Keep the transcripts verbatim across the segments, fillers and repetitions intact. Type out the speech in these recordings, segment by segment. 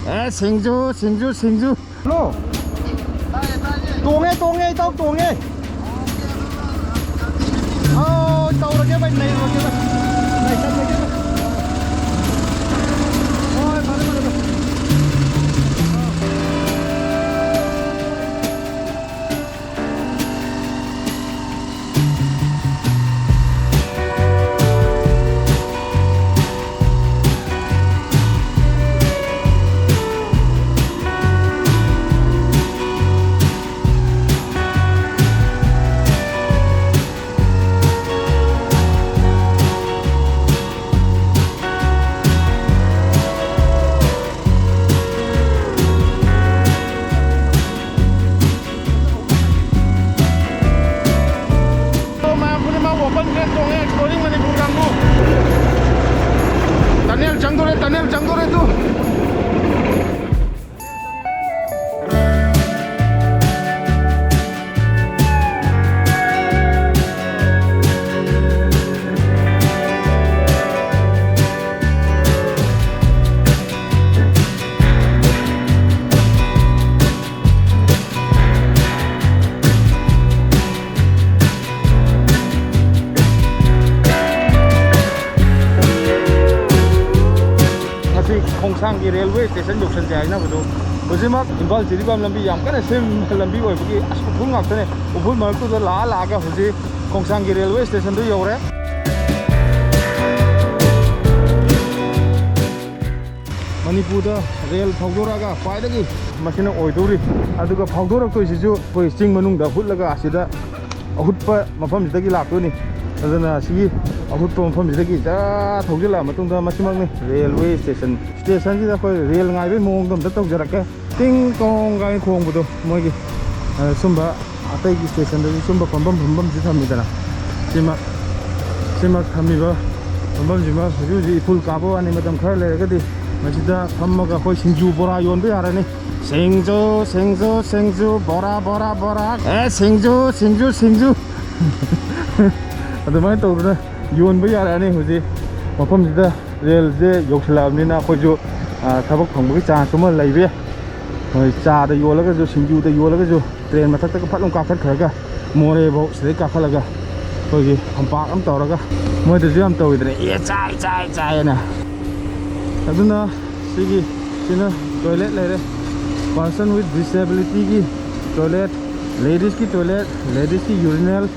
ꯑꯦ, ꯁꯤꯡꯖꯨ, ꯁꯤꯡꯖꯨ, ꯁꯤꯡꯖꯨ꯫ Hello. ꯇꯣꯡꯉꯦ, ꯇꯣꯡꯉꯦ, ꯏꯇꯥꯎ, ꯇꯣꯡꯉꯦ꯫ ꯑꯥꯎ, ꯇꯧꯔꯒꯦ ꯚꯥꯏ, ꯅꯩꯔꯨꯔꯒꯦ ꯚꯥꯏ꯫ ꯅꯩꯁꯜꯂꯒꯦ ꯚꯥꯏ꯫ ꯍꯣꯏ, ꯐꯔꯦ, ꯐꯔꯦ, ꯐꯔꯦ꯫ ꯃꯌꯥꯝ ꯄꯨꯝꯅꯃꯛ open place ꯇꯣꯡꯉꯦ, exploring ꯃꯅꯤꯄꯨꯔ ꯀꯥꯡꯕꯨ꯫ Tunnel ꯆꯪꯗꯣꯔꯦ, tunnel ꯆꯪꯗꯣꯔꯦ ꯇꯨ꯫ ꯉꯁꯤ ꯈꯣꯡꯁꯥꯡꯒꯤ railway station ꯌꯧꯁꯟꯁꯦ ꯍꯥꯏꯅꯕꯗꯨ, ꯍꯧꯖꯤꯛꯃꯛ ꯏꯝꯐꯥꯜ ꯖꯤꯔꯤꯕꯥꯝ ꯂꯝꯕꯤ ꯌꯥꯝ ꯀꯟꯅ ꯁꯦꯝꯕ ꯂꯝꯕꯤ ꯑꯣꯏꯕꯒꯤ ꯑꯁ ꯎꯐꯨꯜ ꯉꯥꯛꯇꯅꯦ꯫ ꯎꯐꯨꯜ ꯃꯔꯛꯇꯨꯗ ꯂꯥꯛꯑ ꯂꯥꯛꯑꯒ ꯍꯧꯖꯤꯛ ꯈꯣꯡꯁꯥꯡꯒꯤ railway station ꯗꯨ ꯌꯧꯔꯦ꯫ ꯃꯅꯤꯄꯨꯔꯗ ꯔꯦꯜ ꯊꯧꯗꯣꯔꯛꯑꯒ ꯈ꯭ꯋꯥꯏꯗꯒꯤ ꯃꯁꯤꯅ ꯑꯣꯏꯗꯧꯔꯤ꯫ ꯑꯗꯨꯒ ꯐꯥꯎꯗꯣꯔꯛꯇꯣꯏꯁꯤꯁꯨ ꯑꯩꯈꯣꯏ ꯆꯤꯡ ꯃꯅꯨꯡꯗ ꯍꯨꯠꯂꯒ ꯑꯁꯤꯗ ꯑꯍꯨꯠꯄ ꯃꯐꯝꯁꯤꯗꯒꯤ ꯂꯥꯛꯇꯣꯏꯅꯤ꯫ ꯑꯗꯨꯅ ꯁꯤꯒꯤ ꯑꯍꯨꯠꯄ ꯃꯐꯝꯁꯤꯗꯒꯤ ꯖꯔ ꯊꯧꯖꯤꯜꯂꯛꯑ ꯃꯇꯨꯡꯗ ꯃꯁꯤꯃꯛꯅꯤ railway station꯫ Station ꯁꯤꯗ ꯑꯩꯈꯣꯏ ꯔꯦꯜ ꯉꯥꯏꯕꯩ ꯃꯑꯣꯡꯗꯣ ꯑꯝꯇ ꯇꯧꯖꯔꯛꯀꯦ꯫ ꯇꯤꯡ ꯇꯣꯡ ꯀꯥꯏꯅ ꯈꯣꯡꯕꯗꯣ ꯃꯣꯏꯒꯤ, ꯑ, ꯁꯨꯝꯕ ꯑꯇꯩꯒꯤ station ꯗꯁꯨ ꯁꯨꯝꯕ ꯐꯝꯐꯝ ꯐꯝꯐꯝꯁꯤ ꯊꯝꯃꯤꯗꯅ꯫ ꯁꯤꯃ, ꯁꯤꯃꯛ ꯊꯝꯃꯤꯕ ꯐꯝꯐꯝꯁꯤꯃ ꯍꯧꯖꯤꯛ ꯍꯧꯖꯤꯛ ꯏꯐꯨꯜ ꯀꯥꯕ ꯋꯥꯅꯤ꯫ ꯃꯇꯝ ꯈꯔ ꯂꯩꯔꯒꯗꯤ ꯃꯁꯤꯗ ꯐꯝꯃꯒ ꯑꯩꯈꯣꯏ ꯁꯤꯡꯖꯨ ꯕꯣꯔꯥ ꯌꯣꯟꯕ ꯌꯥꯔꯅꯤ꯫ ꯁꯤꯡꯖꯨ, ꯁꯤꯡꯖꯨ, ꯁꯤꯡꯖꯨ, ꯕꯣꯔꯥ, ꯕꯣꯔꯥ, ꯕꯣꯔꯥ꯫ ꯑꯦ, ꯁꯤꯡꯖꯨ, ꯁꯤꯡꯖꯨ, ꯁꯤꯡꯖꯨ꯫ ꯑꯗꯨꯃꯥꯏꯅ ꯇꯧꯗꯅ ꯌꯣꯟꯕ ꯌꯥꯔꯛꯑꯅꯤ ꯍꯧꯖꯤꯛ ꯃꯐꯝꯁꯤꯗ꯫ ꯔꯦꯜꯁꯦ ꯌꯧꯁꯤꯜꯂꯛꯑꯕꯅꯤꯅ ꯑꯩꯈꯣꯏꯁꯨ ꯊꯕꯛ ꯐꯪꯕꯒꯤ ꯆꯥꯟꯁ ꯑꯃ ꯂꯩꯕ ꯌꯥꯏ꯫ ꯍꯣꯏ, ꯆꯥꯗ ꯌꯣꯜꯂꯒꯁꯨ, ꯁꯤꯡꯖꯨꯗ ꯌꯣꯜꯂꯒꯁꯨ, ꯇ꯭ꯔꯦꯟ ꯃꯊꯛꯇꯒ ꯐꯠ ꯑꯃ ꯀꯥꯈꯠꯈ꯭ꯔꯒ ꯃꯣꯔꯦꯐꯧ ꯁꯤꯗꯩ ꯀꯥꯈꯠꯂꯒ ꯑꯩꯈꯣꯏꯒꯤ ꯐꯝꯄꯥꯛ ꯑꯃ ꯇꯧꯔꯒ, ꯃꯣꯏꯗꯁꯨ ꯌꯥꯝ ꯇꯧꯋꯤꯗꯅ, "ꯑꯦ, ꯆꯥꯏ, ꯆꯥꯏ, ꯆꯥꯏ" ꯍꯥꯏꯅ꯫ ꯑꯗꯨꯅ ꯁꯤꯒꯤ, ꯁꯤꯅ ꯇꯣꯏꯂꯦꯠ ꯂꯩꯔꯦ, ꯄꯔꯁꯟ ꯋꯤꯠ ꯗꯤꯁꯦꯕꯤꯂꯤꯇꯤꯒꯤ ꯇꯣꯏꯂꯦꯠ, ꯂꯦꯗꯤꯁꯀꯤ ꯇꯣꯏꯂꯦꯠ, ꯂꯦꯗꯤꯁꯀꯤ ꯌꯨꯔꯤꯅꯦꯜ,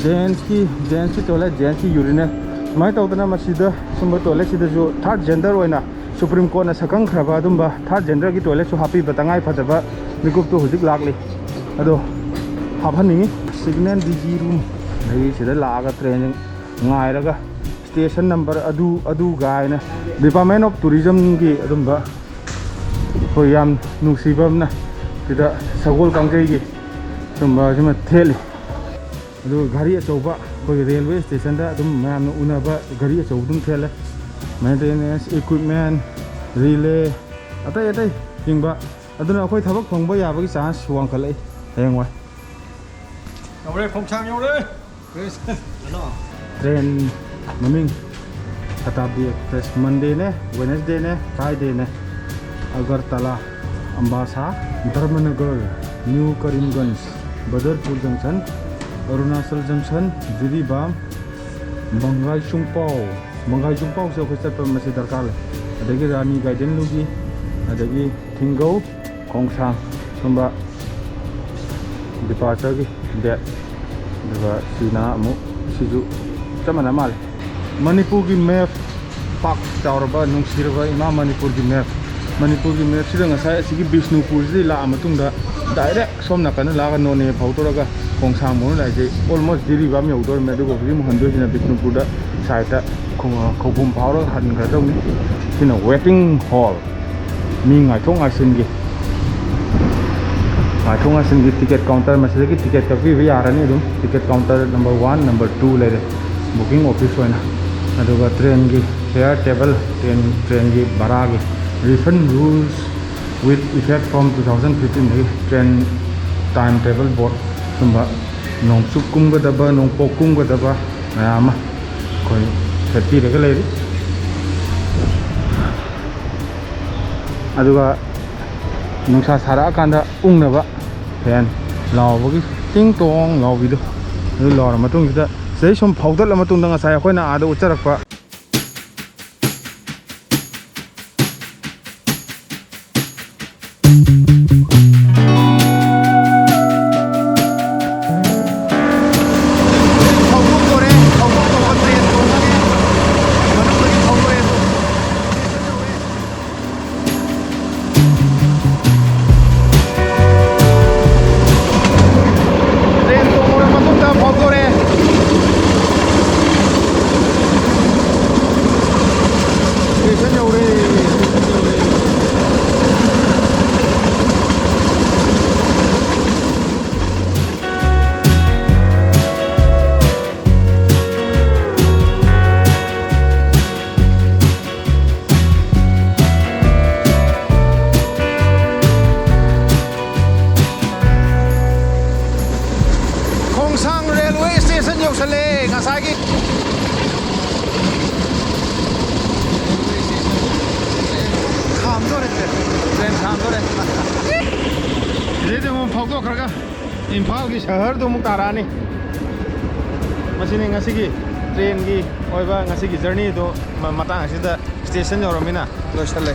ꯖꯦꯟꯁꯀꯤ, ꯖꯦꯟꯁꯀꯤ ꯇꯣꯏꯂꯦꯠ, ꯖꯦꯟꯁꯀꯤ ꯌꯨꯔꯤꯅꯦꯜ꯫ ꯁꯨꯃꯥꯏꯅ ꯇꯧꯗꯅ ꯃꯁꯤꯗ ꯁꯨꯝꯕ ꯇꯣꯏꯂꯦꯠꯁꯤꯗꯁꯨ ꯊꯥꯔꯠ ꯖꯦꯟꯗꯔ ꯑꯣꯏꯅ ꯁꯨꯄ꯭ꯔꯤꯝ ꯀꯣꯔꯠꯅ ꯁꯛꯈꯪꯈ꯭ꯔꯕ ꯑꯗꯨꯝꯕ ꯊꯥꯔꯠ ꯖꯦꯟꯗꯔꯒꯤ ꯇꯣꯏꯂꯦꯠꯁꯨ ꯍꯥꯞꯄꯤꯕ ꯇꯉꯥꯏ ꯐꯗꯕ ꯃꯤꯀꯨꯞꯇꯨ ꯍꯧꯖꯤꯛ ꯂꯥꯛꯂꯤ꯫ ꯑꯗꯣ ꯍꯥꯞꯍꯟꯅꯤꯡꯉꯤ꯫ ꯁꯤꯒꯅꯦꯜ ꯗꯤ ꯖꯤ ꯔꯨꯝ, ꯑꯗꯒꯤ ꯁꯤꯗ ꯂꯥꯛꯑꯒ ꯇ꯭ꯔꯦꯟ ꯉꯥꯏꯔꯒ ꯁ꯭ꯇꯦꯁꯟ ꯅꯝꯕꯔ ꯑꯗꯨ ꯑꯗꯨ ꯀꯥꯏꯅ ꯗꯤꯄꯥꯔꯠꯃꯦꯟ ꯑꯣꯐ ꯇꯨꯔꯤꯖꯝꯒꯤ ꯑꯗꯨꯝꯕ ꯑꯩꯈꯣꯏ ꯌꯥꯝ ꯅꯨꯡꯁꯤꯕ ꯑꯃꯅ ꯁꯤꯗ ꯁꯒꯣꯜ ꯀꯥꯡꯖꯩꯒꯤ ꯁꯨꯝꯕ ꯁꯤꯃ ꯊꯦꯠꯂꯤ꯫ ꯑꯗꯨꯒ ꯒꯥꯔꯤ ꯑꯆꯧꯕ, ꯑꯩꯈꯣꯏꯒꯤ ꯔꯦꯜꯋꯦ ꯁ꯭ꯇꯦꯁꯟꯗ ꯑꯗꯨꯝ ꯃꯌꯥꯝꯅ ꯎꯅꯕ ꯒꯥꯔꯤ ꯑꯆꯧꯕ ꯑꯗꯨꯝ ꯊꯦꯠꯂꯦ꯫ ꯃꯦꯟꯇꯦꯅꯦꯟꯁ ꯏꯀ꯭ꯋꯤꯞꯃꯦꯟ, ꯔꯤꯂꯦ, ꯑꯇꯩ ꯑꯇꯩ ꯆꯤꯡꯕ꯫ ꯑꯗꯨꯅ ꯑꯩꯈꯣꯏ ꯊꯕꯛ ꯐꯪꯕ ꯌꯥꯕꯒꯤ ꯆꯥꯟꯁ ꯋꯥꯡꯈꯠꯂꯛꯏ ꯍꯌꯦꯡꯋꯥꯏ꯫ ꯌꯧꯔꯦ, ꯈꯣꯡꯁꯥꯡ ꯌꯧꯔꯦ꯫ ꯇ꯭ꯔꯦꯟ ꯃꯃꯤꯡ ꯁꯇꯥꯕꯗꯤ ꯑꯦꯛꯁꯄ꯭ꯔꯦꯁ꯫ ꯃꯟꯗꯦꯅꯦ, ꯋꯦꯅꯁꯗꯦꯅꯦ, ꯐ꯭ꯔꯥꯏꯗꯦꯅꯦ꯫ ꯑꯒꯔꯇꯂꯥ, ꯑꯝꯕꯥꯁꯥ, ꯙꯔꯃꯅꯒꯔ, ꯅ꯭ꯌꯨ ꯀꯔꯤꯝꯒꯟꯖ, ꯕꯗꯔꯄꯨꯔ ꯖꯪꯁꯟ, ꯑꯔꯨꯅꯥꯆꯜ ꯖꯪꯁꯟ, ꯖꯤꯔꯤꯕꯥꯝ, ꯃꯪꯒꯥꯏ ꯆꯨꯡꯄꯥꯎ꯫ ꯃꯪꯒꯥꯏ ꯆꯨꯡꯄꯥꯎꯁꯦ ꯑꯩꯈꯣꯏ ꯆꯠꯄ ꯃꯁꯤ ꯗꯔꯀꯥꯔ ꯂꯩ꯫ ꯑꯗꯒꯤ ꯔꯥꯅꯤ ꯒꯥꯏꯗꯦꯟꯂꯨꯒꯤ, ꯑꯗꯒꯤ ꯊꯤꯡꯒꯧ, ꯈꯣꯡꯁꯥꯡ ꯁꯨꯝꯕ ꯗꯤꯄꯥꯔꯆꯔꯒꯤ ꯗꯦꯠ꯫ ꯑꯗꯨꯒ ꯁꯤꯅ ꯑꯃꯨꯛ, ꯁꯤꯁꯨ ꯆꯞ ꯃꯥꯟꯅ ꯃꯥꯜꯂꯦ꯫ ꯃꯅꯤꯄꯨꯔꯒꯤ ꯃꯦꯞ, ꯄꯥꯛ ꯆꯥꯎꯔꯕ ꯅꯨꯡꯁꯤꯔꯕ ꯏꯃꯥ ꯃꯅꯤꯄꯨꯔꯒꯤ ꯃꯦꯞ꯫ ꯃꯅꯤꯄꯨꯔꯒꯤ ꯃꯦꯞꯁꯤꯗ ꯉꯁꯥꯏ ꯑꯁꯤꯒꯤ ꯕꯤꯁꯅꯨꯄꯨꯔꯁꯤꯗꯒꯤ ꯂꯥꯛꯑ ꯃꯇꯨꯡꯗ ꯗꯥꯏꯔꯦꯛ ꯁꯣꯝ ꯅꯥꯀꯟꯗ ꯂꯥꯛꯑꯒ ꯅꯣꯅꯦ ꯐꯥꯎꯗꯣꯔꯒ ꯈꯣꯡꯁꯥꯡ ꯃꯣꯏꯅ ꯂꯥꯛꯏꯁꯦ ꯑꯣꯜꯃꯣꯁ ꯖꯤꯔꯤꯕꯥꯝ ꯌꯧꯗꯧꯔꯝꯃꯦ꯫ ꯑꯗꯨꯒ ꯍꯧꯖꯤꯛ ꯑꯃꯨꯛ ꯍꯟꯗꯣꯏꯁꯤꯅ ꯕꯤꯁꯅꯨꯄꯨꯔꯗ ꯁꯥꯏꯠꯇ ꯈꯣꯡ-, ꯈꯧꯄꯨꯝ ꯐꯥꯎꯔꯒ ꯍꯟꯈ꯭ꯔꯗꯧꯅꯤ꯫ ꯁꯤꯅ ꯋꯦꯇꯤꯡ ꯍꯣꯜ, ꯃꯤ ꯉꯥꯏꯊꯣꯛ ꯉꯥꯏꯁꯤꯟꯒꯤ, ꯉꯥꯏꯊꯣꯛ ꯉꯥꯏꯁꯤꯟꯒꯤ ꯇꯤꯀꯦꯠ ꯀꯥꯎꯟꯇꯔ꯫ ꯃꯁꯤꯗꯒꯤ ꯇꯤꯀꯦꯠ ꯀꯛꯄꯤꯕ ꯌꯥꯔꯅꯤ ꯑꯗꯨꯝ꯫ Ticket counter number one, number two ꯂꯩꯔꯦ꯫ ꯕꯨꯀꯤꯡ ꯑꯣꯐꯤꯁ ꯑꯣꯏꯅ꯫ ꯑꯗꯨꯒ ꯇ꯭ꯔꯦꯟꯒꯤ ꯐꯤꯌꯥꯔ ꯇꯦꯕꯜ, ꯇ꯭ꯔꯦꯟ, ꯇ꯭ꯔꯦꯟꯒꯤ ꯚꯔꯥꯒꯤ refund rules with effect from two thousand fifteen ꯗꯒꯤ ꯇ꯭ꯔꯦꯟ ꯇꯥꯏꯝ ꯇꯦꯕꯜ ꯕꯣꯔꯗ ꯁꯨꯝꯕ ꯅꯣꯡꯆꯨꯞ ꯀꯨꯝꯒꯗꯕ, ꯅꯣꯡꯄꯣꯛ ꯀꯨꯝꯒꯗꯕ ꯃꯌꯥꯝ ꯑꯃ ꯑꯩꯈꯣꯏ ꯊꯦꯠꯄꯤꯔꯒ ꯂꯩꯔꯤ꯫ ꯑꯗꯨꯒ ꯅꯨꯡꯁꯥ ꯁꯥꯔꯛꯑꯀꯥꯟꯗ ꯎꯪꯅꯕ ꯐꯦꯟ ꯂꯥꯎꯕꯒꯤ ꯇꯤꯡ ꯇꯣꯡ ꯂꯥꯎꯕꯤꯗꯣ, ꯑꯗꯨ ꯂꯥꯎꯔ ꯃꯇꯨꯡꯁꯤꯗ, ꯁꯤꯗꯩ ꯁꯨꯝ ꯐꯥꯎꯗꯠꯂ ꯃꯇꯨꯡꯗ, ꯉꯁꯥꯏ ꯑꯩꯈꯣꯏꯅ ꯑꯥꯗ ꯎꯠꯆꯔꯛꯄ ꯇ꯭ꯔꯦꯟ ꯇꯣꯡꯉꯨꯔ ꯃꯇꯨꯡꯗ ꯐꯥꯎꯗꯣꯔꯦ꯫ ꯁ꯭ꯇꯦꯁꯟ ꯌꯧꯔꯦ, ꯁ꯭ꯇꯦꯁꯟ ꯌꯧꯔꯦ꯫ ꯈꯣꯡꯁꯥꯡ ꯔꯦꯜꯋꯦ ꯁ꯭ꯇꯦꯁꯟ ꯌꯧꯁꯜꯂꯦ꯫ ꯉꯁꯥꯏꯒꯤ ꯈꯥꯝꯗꯣꯔꯦ ꯇ꯭ꯔꯦꯟ꯫ ꯇ꯭ꯔꯦꯟ ꯈꯥꯝꯗꯣꯔꯦ꯫ ꯁꯤꯗꯩꯗ ꯑꯃꯨꯛ ꯐꯥꯎꯗꯣꯛꯈ꯭ꯔꯒ ꯏꯝꯐꯥꯜꯒꯤ ꯁꯍꯔꯗꯨ ꯑꯃꯨꯛ ꯇꯥꯔꯛꯑꯅꯤ꯫ ꯃꯁꯤꯅꯤ ꯉꯁꯤꯒꯤ ꯇ꯭ꯔꯦꯟꯒꯤ ꯑꯣꯏꯕ ꯉꯁꯤꯒꯤ ꯖꯔꯅꯤꯗꯨ ꯃ-, ꯃꯇꯥꯡ ꯑꯁꯤꯗ ꯁ꯭ꯇꯦꯁꯟ ꯌꯧꯔꯝꯃꯤꯅ ꯂꯣꯏꯁꯜꯂꯦ꯫